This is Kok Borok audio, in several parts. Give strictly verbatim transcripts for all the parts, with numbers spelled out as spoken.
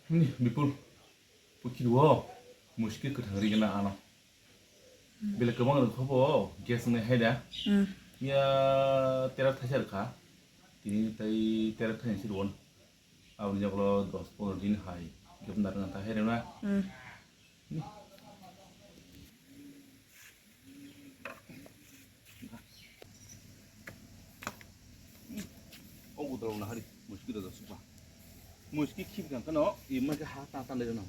Ni, Bipul, pukhiri o muiski kwthang ri gana ano. Belai kwbang rwkha bo, gas wngnai hai da. Hmm. Ya tera thaisa rwkha. Tini tai tera thaisa rwon. Aboni jagolo dos pondro din hai. Gap narwkna ta hai rwna. Hmm. O gudrong na hari, muiski da supa. Muiski khip kan kano, i ma ke ha ta ta le na.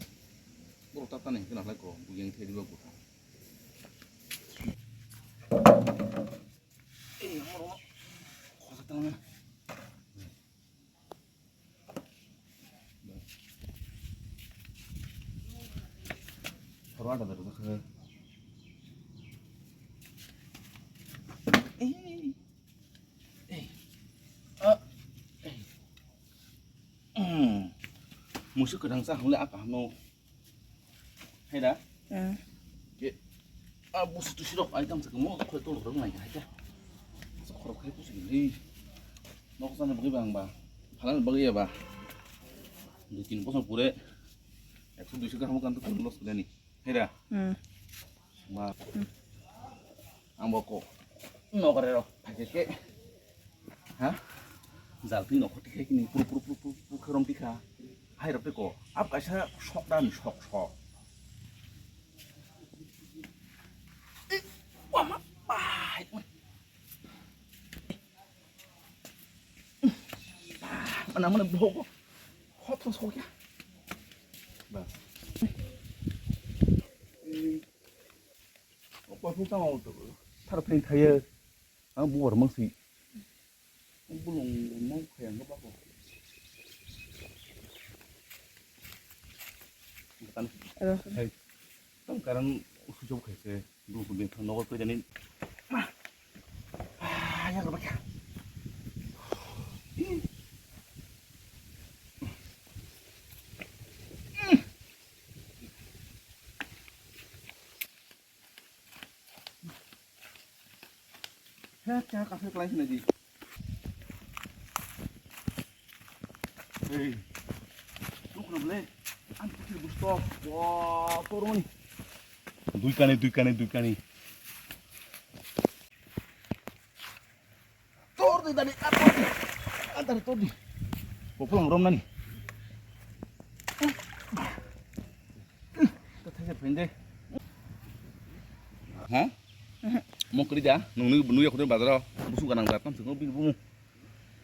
Boro ta ta ne kano lai ko, bu yang thedi ba bu. Eh, moro. Khosa ta na. Forward ada tu. Eh. Eh. Ah. Eh. Hmm. Musu kadang sa hule apa no. Hai da? Hmm. Ke, ah, busu tu sirok ai tam sa kemo khoi tol rong lai hai da. Sa khorok khai busu ni. Nok sana bagi bang ba. Phalan bagi ya ba. Dui tin bosor pure. Ekso duiso gaham kan tu loss kudani. Hai da? Hmm. Ma. Hmm. Ang bo ko. Nokare rok phai ke. Ha? Jal twi nokho tikhe kini pur pur pur pur pur khe rom tikha. Hai rok tei ko. Ap kaisa sok dan sok sok. Eh, wama. Bai. Mana mana boho ko. Hot hot sok ya. Ba. Opa phi tamo to. Thar phi thaye. Ang buwar mang si. Bulung mang khayang ba ko. Kan. Aro. Hai. Tong karan usu job khai se. Bulung ko beng thang nogo koi dani. Ah, ya ba kya. He, kya kafe klai sini di. Hey. Nuk na ble. An kiri busto. Wah, koroni. Dui kani, dui kani, dui kani. Tor di dani, ah, tor di. Ah, tor di. Kopulong rom nani. Ta thaisa phainde. Ha? Mo kri da, nung nung nung yakho bazar, busu ganang da, tam sung bi bu.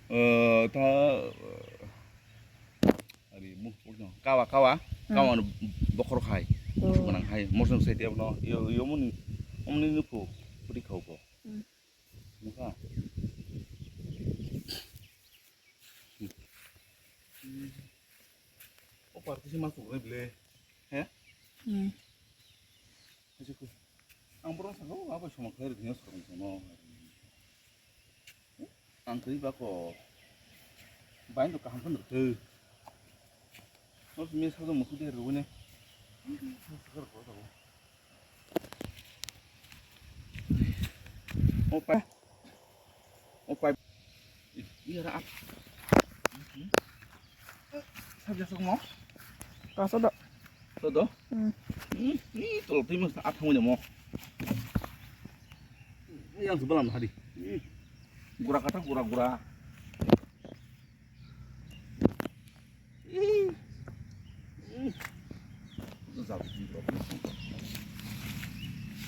Eh, ta, eh, ari mu, kawa, kawa, hmm, kawa no bokhor khai. Oh. Busu ganang hai, mosong sai te no, yo, yo muni, omni nuku, puri khau ko. Hmm. Nukha. O parti se ma kubre ble. He? Hmm. Ese ku. Ang borok saka o abo soma khlai rwkhe sorong sono. Ang kri ba ko. Bain to kaham khan rwkhe. Nos mi sa do musu de rwne. Opa. Opa. Iya ra ap. Sabja sok mo. Kaso do. So do. Hmm. Hmm. Ni tol timo sa athang mo. Yang sebelah hari. Gura kata gura gura.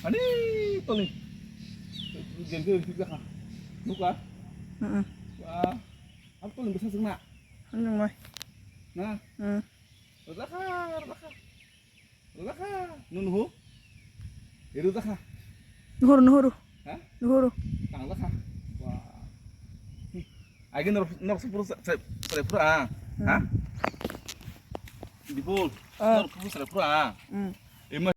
Ani toli. Jengke rikik ka. Nuka. Heeh. Wah. Apa toli bisa sengna? Anu mai. Nah. Hmm. Raka, raka. Rwjakha, nung nuhu? Rwjakha. Nuhuru, nuhuru. Ha? Nuhuru. Tangjakha. Wah. Agi norok, norok sepuru se, se, serai phuru ah. Hmm. Ha? Bipul, ah, norok sepuru serai phuru ah. Hmm. Ema